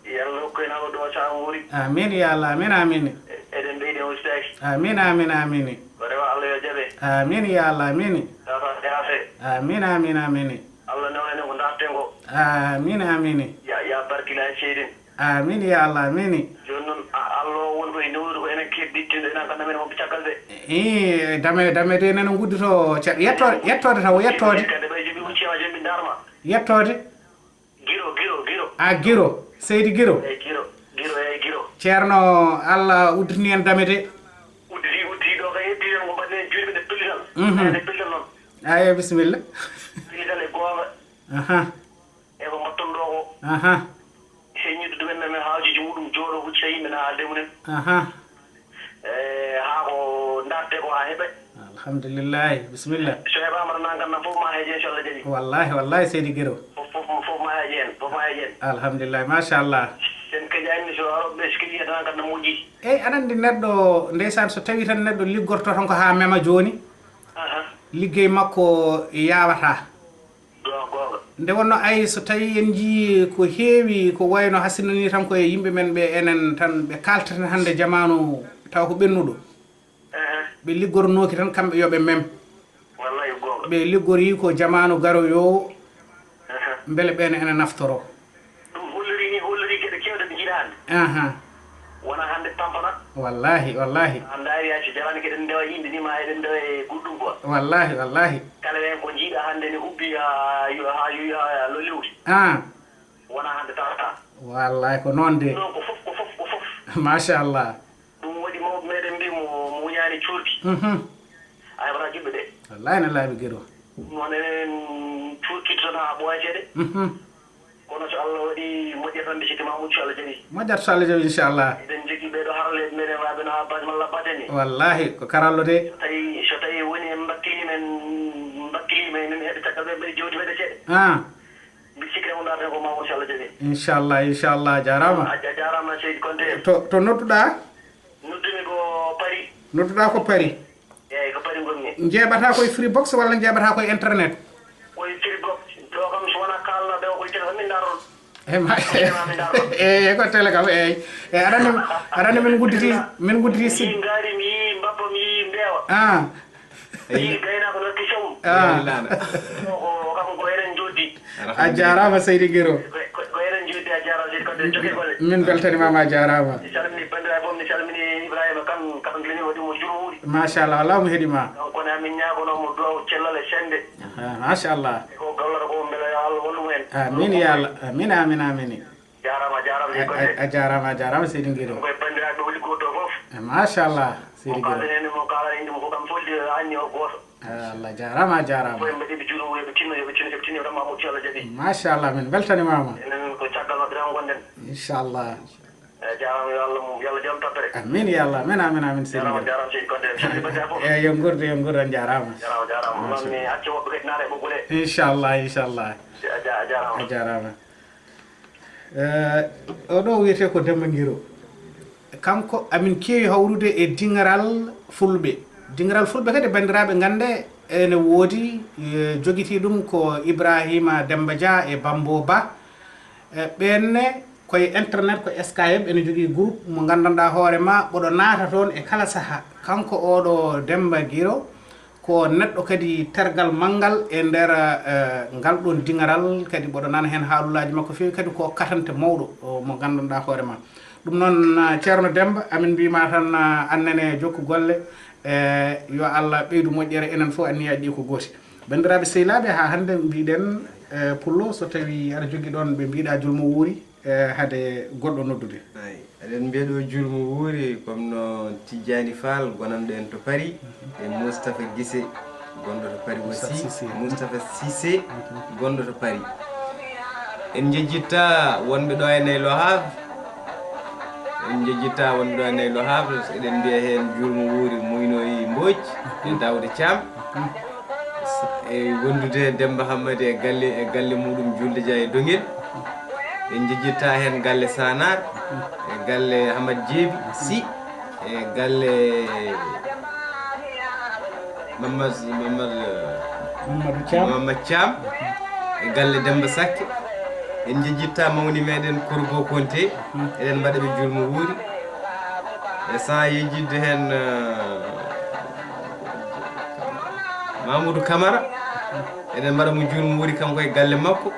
Yo Allah hokku en haɓa ɗo saama wuuri. Amin ya Allah, amin, amin. E-, eɗen ɓeydi en ustaasi. Amin, amin, amin. Ko rewa Allah yo jaɓe. Amin ya Allah, amin. Tata yaafe. Amin, amin, amin. Allah newna en ko ndaarten ko. Amin, amin. Ya, ya barkila e seyden. Amin ya Allah, amin. Jooni noon, a-, Allah o woni ko e newnude ko enen keɓ bittindo enen kam men wonɓe caggal ɓe. Ii, dame, dame de nana nguddoto ca-, yetto-, yettoode taw, yettoode. Kadi ɓay jomi huccima, jomi darma. Yettoode. Giro, Giro, Giro. A Giro, Seydi Giro. Eyi, Giro, Giro, eyi, Giro. Ceerno, Allah udditini en dame de. Udditi, udditi ɗo kay, heddi tan ko mbaɗen juuɗe men e pellital. Mhm. Ene pellital noon. Ayo, bisimilla. Pellital e goonga. Aha. E ko mbaɗton ɗo ko. Aha. Heññude ɗumen men, men haajuuji muɗum jooɗo hucca yimɓe na haalde mumen. Aha. E, haa ko ndaarte ko haa heɓe. Alhamdulillahi, bisimilla. So heɓaama tan, nan kam nan fof ma heeje, inchallah jaɓi. Wallahi, wallahi, Seydi Giro. Fof, fof, fof ma heeje en, fof ma heeje en. Alhamdulillahi, machallah. Sen keƴaani so aroɓe so keƴii tan, nan kam nan moƴƴi. Eyi, aɗa anndi neɗɗo, ndeysaan, so tawii tan neɗɗo liggorto tan ko haa mema jooni, aha, liggey makko yaawataa. Goonga, goonga. Nde wonno ay so tawii en njiyii ko heewi, ko wayno hasina ni tan ko e yimɓe men ɓe enen tan ɓe kaaltaten hannde jamaanu taw ko ɓennuɗo. Ehe. Ɓe liggornooki tan kamɓe yo ɓe mem. Wallahi goonga. Ɓe liggorii ko jamaanu garoyoowo, ehe, mbele ɓeen ene naftoroo. Ɗum holliri ni, holliri geɗe keewɗe ɗe njiɗa hannde. Aha. Wona hannde tampana. Wallahi, wallahi. A ndaari, a si jarani keɗen ndewa yimɓe ni, ma eɗen ndewa e goɗɗum quoi. Wallahi, wallahi. Kala heen ko njiɗa hannde ne hubbi ha yo-, ha yo-, ha lolliwde. Ah. Wona hannde tawata. Wallahi ko noon de. Noon ko fof, ko fof, ko fof. Machallah. Ɗum waɗi mawɓe meɗen mbi mo, mo wuñaani cuurki. Mhm. A heɓata juɓɓe de. Wallahi no laaɓi Giro. Ɗum noon enen cuurki tan haa ɓooya seeɗa. Mhm. Kono so Allah waɗi moƴƴata tan, mbi sikki ma muccu, Allah jaɓi. Moƴƴata so Allah jaɓi, inchallah. Eɗen njogii ɓee ɗo haralleeɓe meɗen, waaɓe no Abbas malla Bate ni. Wallahi, ko karallo de. So tawi, so tawi woni en mbakkiliima, en mbakkiliima, emin heɓa caggal ɓe, ɓe jowdi meɗen seeɗa. Ah. Mbi sikki tan ko ndaarten ko ma won, so Allah jaɓi. Inchallah, inchallah, a jaaraama. A, a jaaraama, Seydi Konte. To, to nodduɗaa? Noddumi ko Paris. Nodduɗaa ko Paris? Eeyi, ko Paris ngonmi. Njeeɓataa koye Freebox walla njeeɓataa koye internet? Koye Freebox. Ɗo kam so wonaa kaalnooɓe o koye téléphone min ndaaroo. E ma-, Téléphone min ndaaroo. Eeyi, ko télé kam, eeyi. Eeyi, aɗa anndi, aɗa anndi min ngudditi, min ngudditi site. Mi yii ngaari, mi yii mbabba, mi yii mbeewa. Ah. Mi yii gaynaako no wakki saw. Ah. Ko, ko kam ko enen njoddi. A jaaraama, Seydi Giro. Ko, ko, ko enen njoddi, a jaaraama, Seydi Konte, jokke golle. Min mbeltaniima ma, a jaaraama. Mi salmini banndiraaɓe fof, mi salmini Ibrahima Kan, kam gilani waɗi mo juru wuuri. Machallah, Allah mo heɗii ma. Donc, kono amin ñaagono mo duwaw cellal e sennde. Ah, machallah. E ko gollata ko, mbele yo Allah wallu mo heen. Amin ya Allah. Amin, amin, amin. Jaaraama, jaaraama, Seydi Konte. A, a, a jaaraama, a jaaraama, Seydi Giro. Koye banndiraaɓe woni ko to fof. Eh, machallah, Seydi Giro. Mo kaalen heen, mo kaalen heen, ɗum ko kam folde, anni o gooto. Ah, Allah jaaraama, a jaaraama. Koye mbaɗi ɓe juuɗo, yo ɓe tinno, yo ɓe tinno, yo ɓe tinno, yo ɗum Amadou Diallo jaɓi. Machallah, min mbeltaniima ma. Enen ko caggal maɓɓe tan ngonɗen. Inchallah. Eh, jaaraama, yo Allah, yo Allah jaam tampere. Amin ya Allah, amin, amin, amin, Seydi Giro. Jaaraama, jaaraama, Seydi Konte. Salli banndiraaɓe fof. Eh, yo ngordu, yo ngordu, a jaaraama. Jaaraama, jaaraama. Ɗum noon mi acca woɓɓe kadi naata e ɓoggol he. Inchallah, inchallah. A ja-, a jaaraama. A jaaraama. Eh, oɗo wiyetee ko Demba Giro. Kanko amin keewi hawrude e diŋaral Fulɓe. Diŋaral Fulɓe kadi, banndiraaɓe, ngannde ene woodi, eh, jogitii ɗum ko Ibrahima Demba Dia e Bambo Ba. Eh, ɓeen ne koye internet, ko Skype, ene jogii groupe mo nganndanɗaa hoore ma, mboɗo naata toon e kala sahaa. Kanko oɗo Demba Giro, ko neɗɗo kadi tergal manngal e nder, eh, ngal ɗoon diŋaral, kadi mboɗo nana heen haalulaaji makko feewi, kadi ko katante mawɗo, o, mo nganndanɗaa hoore ma. Ɗum noon, eh, Ceerno Demmba, amin mbiy ma tan, eh, aan nene jokku golle, eh, yo Allah ɓeydu moƴƴere, enen fof anniyaaji ɗi ko gooti. Banndiraaɓe sehilaaɓe, haa hannde mbiɗen, eh, Pullo, so tawii aɗa jogii ɗoon ɓe mbiɗa julmo wuuri, eh, hade goɗɗo noddude. Eey, eɗen mbiya ɗo julmo wuuri, comme no Tijjani Fall, gonanɗo en to Paris, e Moustapha Guissé, gonɗo to Paris aussi. Moustapha Cissé. Moustapha Cissé, gonɗo to Paris. En njejjitta wonɓe ɗo ene e Le Havre. En njejjitta wonɓe ɗo ene e Le Havre. Eɗen mbiya heen julmo wuuri Muynoyi Mbodj, e Daouda Thiam. E wondude Demmba Hammadi e galle, e galle muɗum Julde Dia e Doguel. En njejjittaa heen galle Sanar, e galle Hamad Jeebi Si, e galle Mamad, Mamad, Mamadou Thiam. Mamad Thiam, e galle Demba Sakke. En njejjittaa mawni meɗen Korgo Konte, eɗen mbaɗa ɓe juulmo wuuri. E sans yejjitde heen, eh, Mamoudou Camara, eɗen mbaɗa mo juulmo wuuri kanko e galle makko.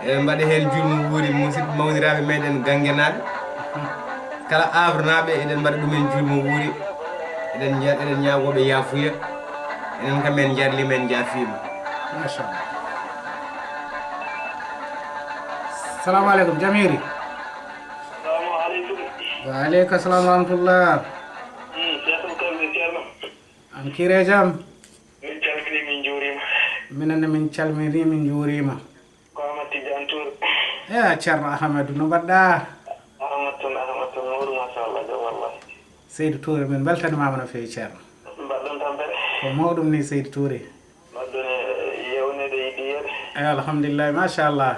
Eɗen mbaɗa heen juulmo wuuri musidɓe mawniraaɓe meɗen Ganngenaaɓe. Kala Havrenaaɓe, eɗen mbaɗa ɗumen juulmo wuuri. Eɗen nja-, eɗen ñaagoo ɓe yaafuya. Enen kam, en njarliima, en njaafiima. Machallah. Salamu aleykum, jam hiiri? Salamu aleykum. Wa aleyka salam wa rahmatullah. Hmm, Seex Abdou Karim, Ceerno. An kiire jam? Min calmini, min njuuriima. Minen ne min calmini, min njuuriima. Ko Amadou Tidiane Touré. Eya, Ceerno Amadou, no mbaɗɗaa? Ahmad Touré, Ahmad Touré, mawɗum, machallah, jam wallahi. Seydi Touré, min mbeltanimaama no feewi, Ceerno. Mbaɗɗon tampere? Ko mawɗum ni, Seydi Touré. Mbaɗɗon e yewneede e yiɗi yeeɓe? Eya, alhamdulillahi, machallah.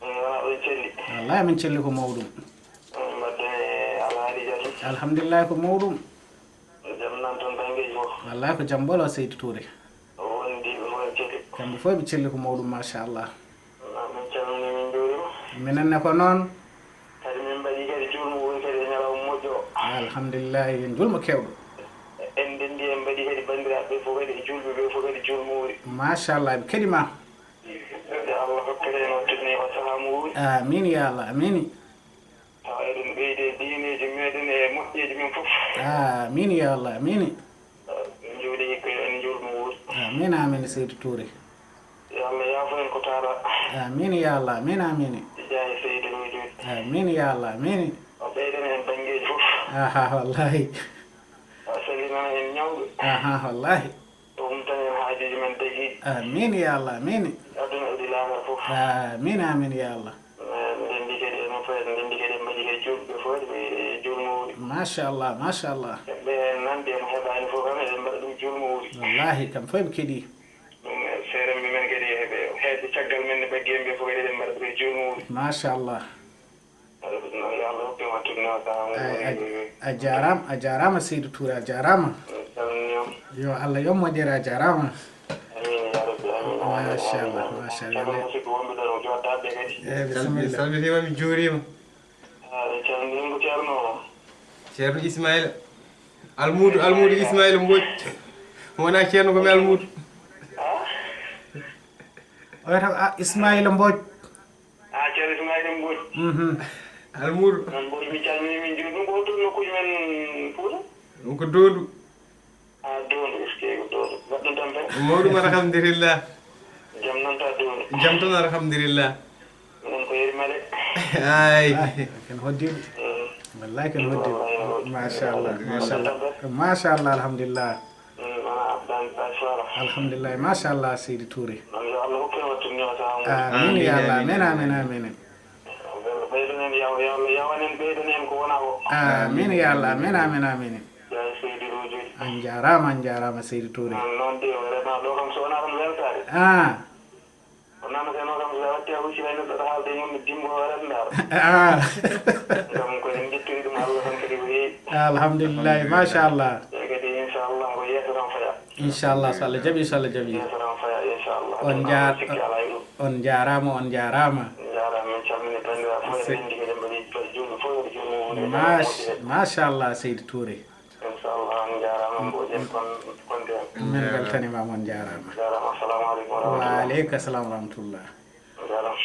Mm, wonaa ɗon celli? Wallahi, min celli ko mawɗum. Mm, mbaɗɗon e alhaali jam? Alhamdulillahi, ko mawɗum. Jam nan toon banngeeji fof? Wallahi, ko jam ɓolo, Seydi Touré. Wondiiɓe fof en celli? Kamɓe fof ɓe celli ko mawɗum, machallah. Min calminii, min njuuriima. Minen ne ko noon. Kadi min mbaɗii kadi juulmo woni kadi e ñalawma moƴƴo o. Alhamdulillahi, en juulmo keewɗo. En ndenndi, en mbaɗii kadi banndiraaɓe ɓe fof kadi e juulɓe ɓe fof kadi juulmo wuuri. Machallah, ɓe keɗii ma. Yo Allah hokkere en wattude ni o sahaa mo wuuri. Amin ya Allah, amini. Tawa eɗen ɓeydi e diineeji meɗen e moƴƴeeji men fof. Amin ya Allah, amini. En njuuli ko en njuulmo wuuri. Amin, amin, Seydi Touré. Yo Allah yaafo en ko taara. Amin ya Allah, amin, amini. Jaahi Seydi Roy Joy. Amin ya Allah, amini. O ɓeydana en banngeeji fof. Aha, wallahi. O sallinana en ñawɓe. Aha, wallahi. O humtan en haajuuji men dagiiɗi. Amin ya Allah, amini. Aduna e ɗi laakara fof. Amin, amin ya Allah. Min ndenndi kadi enen fof, en ndenndi kadi en mbaɗi kadi juulɓe fof, ɓe juulmo wuuri. Machallah, machallah. Ɓe nanndi e mo heɓaani fof kam, eɗen mbaɗa ɗum juulmo wuuri. Wallahi, kam fof ɓe keɗii. Ɗum, e seeremɓe men kadi, heɓe heedɓe caggal men ne, ɓe gemmbe fof kadi eɗen mbaɗa ɗum e juulmo wuuri. Machallah. Aɗa ɗum noon, yo Allah hokku en wattude noon sahaa mum. Ay, woni a, a jaaraama, a jaaraama, Seydi Touré, a jaaraama. Min calminii on. Yo Allah yoɓ moƴƴere, a jaaraama. Amiin, yaa rabbi, amiin, amiin, amiin. Machallah, machallah. Ceerno musidɓe wonɓe ɗo, jooɗdaaɓe kadi. Eh, bisimilla. Salmi-, salmitiima, mi juuriima. Ah, en calminii ko Ceerno o. Ceerno Ismaila. Almuudu, Almuudu Ismaila Mbodj. Wonaa Ceerno, ko mi Almuudu. Ah? O wiyata ko, ah, Ismaila Mbodj. Ah, Ceerno Ismaila Mbodj. Mhm. Almuudu. Noon Mbodj, mi calminii, min njuuriima. Ɗum ko toon nokkuuji men Fuuta? Ɗum ko Doondu. Ah, Doondu, eskey ko Doondu. Mbaɗɗon tampere? Mawɗum, alhamdulillah. Jam nan ta Doondu? Jam tan, alhamdulillah. Minen ko Yeri Male. Ay. Ah, ken hoddiiɓe. Mm. Wallahi ken hoddiiɓe. Wallahi. Machallah, machallah. Machallah, alhamdulillah. Mm, wona Abdou Aziz Soara. Alhamdulillah, machallah, Seydi Touré. Noon yo Allah hokku en wattude ni o sahaa mum. Amin, amin, ya Allah, amin, amin, amin, amin. Ɓeydonen, yo, yo Allah yawan en, ɓeydonen ko wona ko. Amin, ya Allah, amin, amin, amin. Jaayi Seydi Roy Joy. On jaaraama, on jaaraama, Seydi Touré. Noon, noon de, vraiment, ɗo kam so wonaa tan weltaare. Ah. Wonaa no teno kam so a watti a huccita e neɗɗo ɗo haalde e mum, dimbo hoore aɗa ndaara. Ah. Kam ko en njettiri ɗum Allah tan kadi ko heewi. Alhamdulillahi, machallah. Eeyi kadi, inchallah, ko yeeso tan faya. Inchallah, so Allah jaɓi, so Allah jaɓi. Yeeso tan faya, inchallah. On jaar-, sikki alaa e ɗum. On jaaraama, on jaaraama. On jaaraama, min calmini banndiraaɓe fof, en ndenndi kadi, en mbaɗi juulɓe fof, yo juulɓe woni e jam e moƴƴere. Macha-, machallah, Seydi Touré. Inchallah, on jaaraama, mboɗen kon, konde en. Min mbeltaniima, on jaaraama. Jaaraama, assalamu aleykum wa rahmatullah. Wa aleyka salam wa rahmatullah. Jaaraama.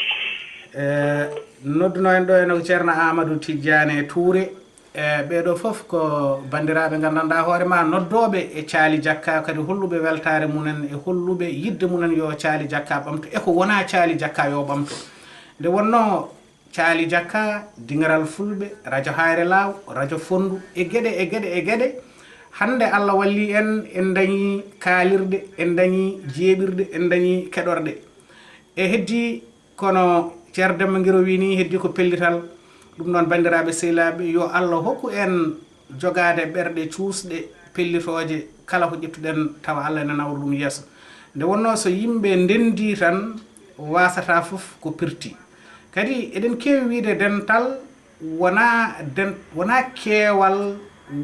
Eh, nodduno en ɗo ene ko Ceerno Amadou Tidiane Touré. Eh, ɓeeɗo fof ko banndiraaɓe nganndanɗaa hoore ma, noddooɓe e Caali Jakka, kadi holluɓe weltaare mumen e holluɓe yiɗde mumen yo Caali Jakka ɓamto, e ko wonaa Caali Jakka yo ɓamto. Nde wonnoo Caali Jakka, Dingiral Fulɓe, Radio Hayre Laaw, Radio Fonndu, e geɗe, e geɗe, e geɗe. Hannde Allah wallii en, en ndañii kaalirde, en ndañii jeeɓirde, en ndañii keɗorɗe. E heddii, kono Ceerno Demba Ngiro wii nii, heddii ko pellital. Ɗum noon, banndiraaɓe sehilaaɓe, yo Allah hokku en jogaade ɓerɗe cuusɗe, pellitooje, kala ko ƴettuɗen tawa Allah ene nawra ɗum yeeso. Nde wonnoo so yimɓe ndenndii tan, waasataa fof ko pirti. Kadi eɗen keewi wiyde dental wonaa den-, wonaa keewal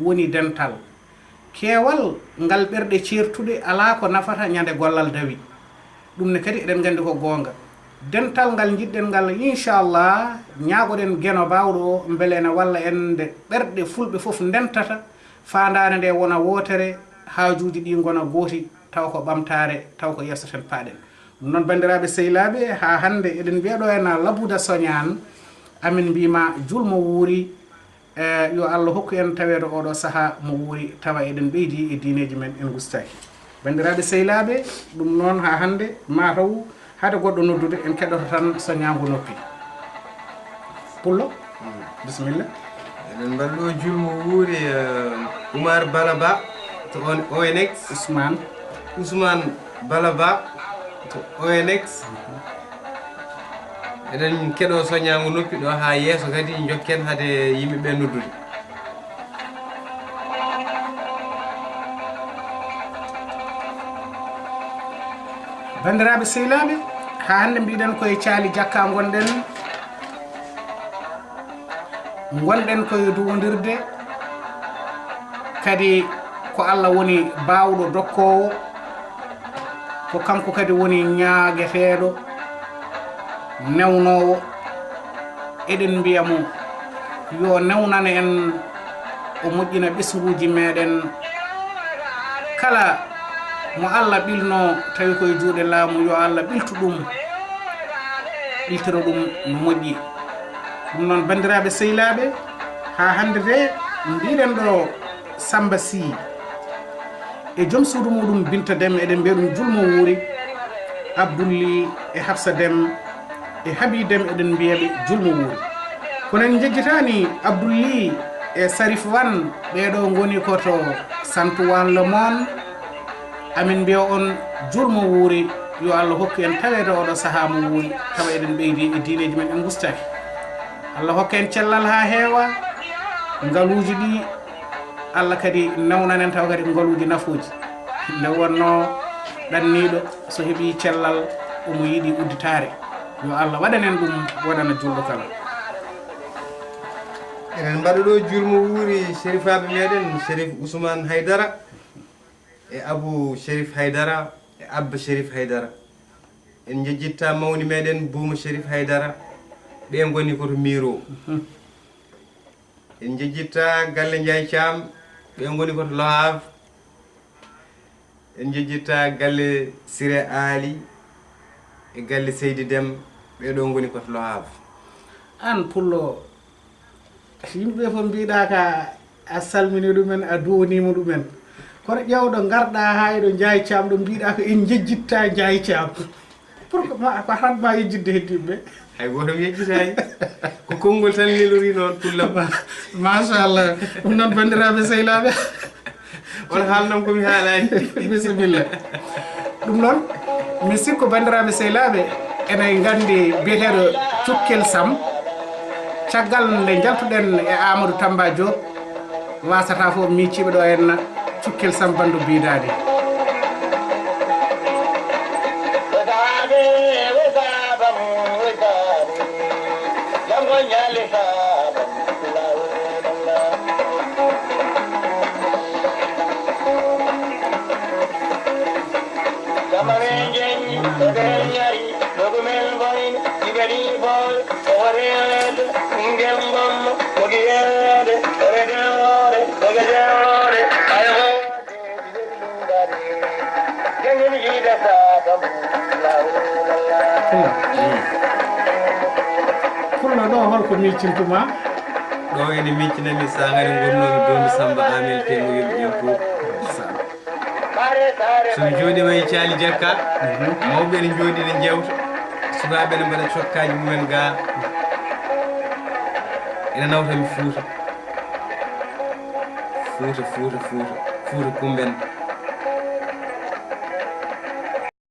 woni dental. Keewal ngal ɓerɗe ceertuɗe alaa ko nafata ñande gollal dawi. Ɗum ne kadi eɗen nganndi ko goonga. Dental ngal njiɗɗen ngal, inchallah, ñaagoɗen Geno Baawɗo o mbele ene walla en nde ɓerɗe fulɓe fof ndentata, faandaare nde wona wootere, haajuuji ɗi ngona gooti, taw ko ɓamtaare, taw ko yeeso ten paaɗen. Ɗum noon, banndiraaɓe sehilaaɓe, haa hannde eɗen mbiya ɗo en Labuda Soñaan, amin mbiima julmo wuuri, e, yo Allah hokku en taweede oɗo sahaa mo wuuri, tawa eɗen ɓeydi e diineeji men, en ngustaaki. Banndiraaɓe sehilaaɓe, ɗum noon haa hannde, maa taw hade goɗɗo noddude, en keɗoto tan soñaango noppi. Pullo, bisimilla. Eɗen mbaɗa ɗo julmo wuuri, eh, Oumar Balaba to on-, O N X. Ousmane. Ousmane Balaba to O N X. Eɗen keɗo soñaango noppi ɗo haa yeeso kadi njokken hade yimɓe ɓe noddude. Banndiraaɓe sehilaaɓe, haa hannde mbiɗen koye caali jakka ngonɗen, ngonɗen koye duwondirde, kadi ko Allah woni baawɗo dokkoowo, ko kanko kadi woni ñaageteeɗo, newnoowo. Eɗen mbiya mo yo newnane en, o moƴƴina ɓesnguuji meɗen. Kala mo Allah ɓilno tawi koye juuɗe laamu, yo Allah ɓiltu ɗum, ɓiltira ɗum no moƴƴi. Ɗum noon, banndiraaɓe sehilaaɓe, haa hannde de mbiɗen ɗo Samba Sy e joom suudu muɗum Binta Dem, eɗen mbiya ɗum julmo wuuri. Abdoul Ly e Hafsa Dem e Habi Dem, eɗen mbiya ɓe julmo wuuri. Kono en njejjitaani Abdoul Ly e Sarif Wan, ɓee ɗo ngoni ko to Santu Wan Le Mon. Amin mbiya on julmo wuuri, yo Allah hokku en taweede oɗo sahaa mo wuuri, tawa eɗen ɓeydi e diineeji men, en ngustaaki. Allah hokka en cellal haa heewa, ngaluuji ɗi Allah kadi newnanen taw kadi ko ngaluuji nafooji. Nde wonnoo ɗanniiɗo so heɓii cellal, omo yiɗi udditaare. Yo Allah waɗanen ɗum, waɗana julɗo kala. Eɗen mbaɗa ɗo julmo wuuri sherifaaɓe meɗen, Sherif Ousmane Haydara e Abou Sherif Haydara e Abba Sherif Haydara. En njejjitta mawni meɗen Bouma Sherif Haydara, ɓe ngoni ko to Miro. En njejjitta galle Ndiaye Thiam, ɓe ngoni ko to Le Havre. En njejjitta galle Siré Ali e galle Seydi Dem, ɓee ɗo ngoni ko to Le Havre. Aan pullo, yimɓe fof mbiɗa ka a salmini ɗumen, a duwoniima ɗumen. Kono ƴeewɗo ngarɗa haa e ɗo Ndiaye Thiam ɗo mbiɗa ko en njejjitta Ndiaye Thiam. Pourquoi ma, ko haɗ ma yejjitde heddiiɓe ɓe? Hay gooto mi yejjitaani. Ko konngol tan lelori noon, pullam. Ma-, machallah. Ɗum noon, banndiraaɓe sehilaaɓe. On haalnam ko mi haalaani. Bisimilla. Ɗum noon, mi sikko, banndiraaɓe sehilaaɓe, ene nganndi biyeteeɗo Cukkel Sam. Caggal nde njaltuɗen e Amadou Tamba Diop, wasata fof miijiiɓe ɗo henna Cukkel Sam Bandu Biidaani. Kamare njeñ, ɓe ɓe ñari, ɗo ɗumen boy, iɓe ɗi boy, o wareede, ɓingel mbommo, o giyeede, o redewoore, o gedewoore, ayo. Pullo, ɗo holko miijintuma? Ɗo ene miijinami sangare ngonnoomi Dondu Samba Amel Temu yimɓe ƴen fof. Somi jooɗiima e caali jakka, mawɓe ene njooɗi ene njeewta, sukaaɓe ene mbaɗa cokkaaji mumen ga, ene nawta mi Fuuta. Fuuta, Fuuta, Fuuta, Fuuta Kumben.